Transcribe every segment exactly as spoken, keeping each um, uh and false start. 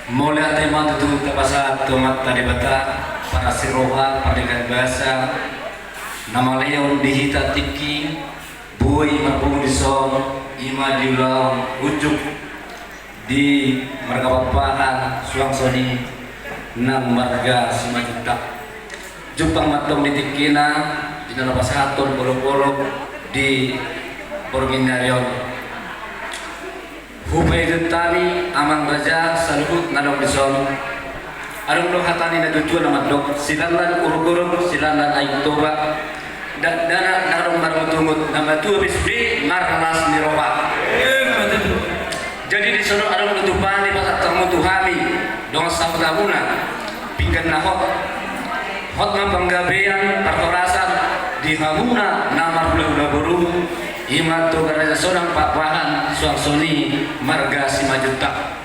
Mauliate ma tutu tapasahat tu Amanta Debata, parasiroha, pardenggan basa, na maleon di hita tingki, boi marpungu dison, i ma di ulaon unjuk di marga Pakpahan, suang songon i nang marga Simanjuntak. Jumpang ma antong di tingkina, di na laho pasahathon olopolop di borngin ni ari on. Hupaihut hami amang raja saluhut na adong dison. Adong do hata ni natuatua na mandok, silanlan uruk-uruk, silanlan Aek Toba. Dakdanak na adong marungutungut, na matua pe sude marlas ni roha. Jadi dison adong do tumpahon ni pasahat hamu tu hami dongan sahutamuna. Pinggan na hot. Hot ma panggabean parhorasan di hamuna na marhulahula boru, i ma Toga Raja Sonang Pakpahan, suang songon i marga Simanjuntak.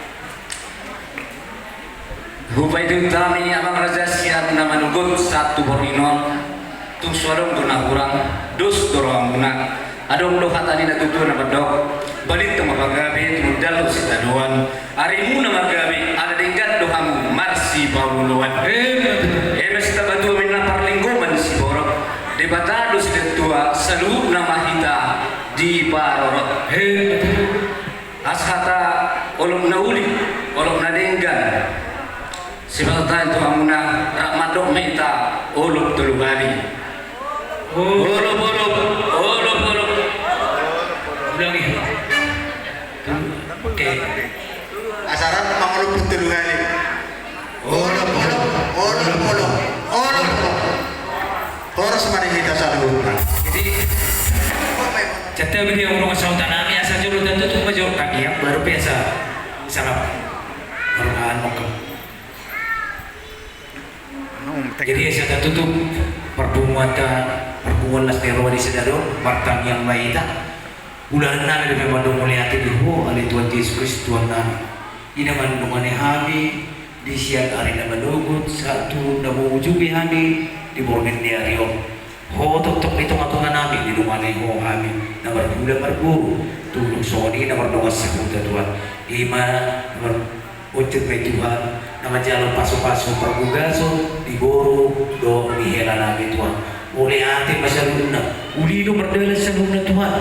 Hupaihut hami amang raja sian na manogot sahat tu borngin on. Tung so adong do na hurang, dos do rohamuna. Adong do hata ni natuatua na mandok, balintang ma panggabe, tumundalhon sitadoan. Arimuna margabe, ala denggan do hamu marsipaoloan. Eme sitamba tua ninna parlinggoman ni siborok. Debata do sitatua, saluhutna ma hita diparorot. Asa hata olop na uli, olop na denggan. Sipasahat hami tu hamuna, rap mandok ma hita olop tolu hali. Olop, olop, olop, olop. Ulangi. Oke. Asa rap mangolop tolu hali. Olop, olop, olop, olop, olop, olop. Horas ma di hita saluhutna. Jadi, jatah beli yang urung sautan nami, asa jolo dan tutup ma jolo kaki yang baru biasa. Salam. Baru makan makan. Jadi, asa tatutup parpunguanta, parpunguan las ni roha di sadari on, martangiang ma hita. Ulaon nami dope mandok mauliate di Ho, ale Tuhan Jesus Kristus Tuhan nami. I na mandongani hami di sian ari na manogot sahat tu na mangujungi hami di borngin ni ari on. Ho tongtong di tongatonga nami, didongani Ho hami na marhula marboru, tu songon i na mardongan sahuta Tuhan. I ma na mar- Oncit ma i Tuhan, na manjalo pasupasu pargogason di boru dohot di hela nami Tuhan. Mauliate ma saluhutna, uli do mardalan saluhutna Tuhan.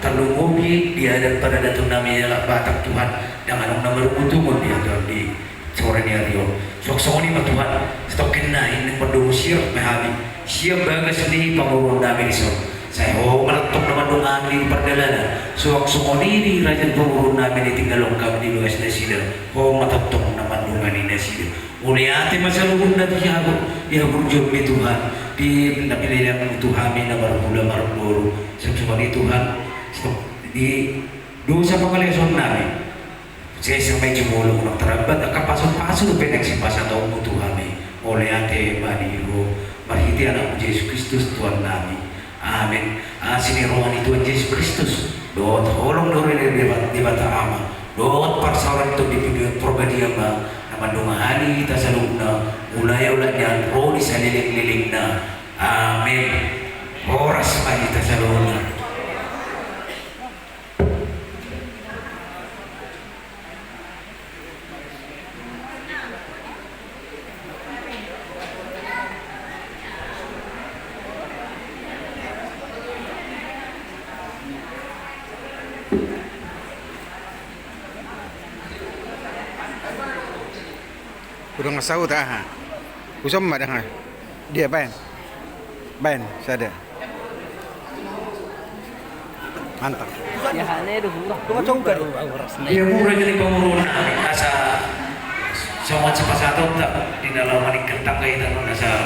Tarlumobi di adat paradaton nami halak Batak Tuhan, ndang adong na marungutungut di adat di sore ni ari on. Suang songon i ma Tuhan, satongkin nai naeng mandomu sirap ma hami sian bagas ni pamoruon nami dison. Sai Ho ma tongtong na mandongani di pardalanan, suang songon i di raja ni pamoruon nami na tinggal on hami di bagas nasida. Ho ma tongtong na mandongani nasida. Mauliate ma saluhutna di hamu, di hamu jolma Tuhan, di na pinilihon Ho tu hami na marhula marboru. Suang songon i Tuhan, di dosa pangalaosion nami. Sesa ma i jumolo unang tarambat, angka pasupasu dope naeng sipasahatonmu tu hami. Mauliate ma di Ho, marhite Anakmu Jesus Kristus Tuhan nami. Amen. Asi ni roha ni Tuhan Jesus Kristus, dohot holong ni roha ni Deba-, Debata Ama, dohot parsaoran ni Tondi Porbadia ma na mandongani hita saluhutna, mulai olat ni an ro di salelenglelengna. Amen. Horas ma hita saluhutna. Hudang saut aha. Husomma dang aha. Dia baen. Baen sada. Mantap. Ya hane do hura. Dia mura jadi pamoruon nami asa songon sipasahatonta di na laho maningkatangga hita on asa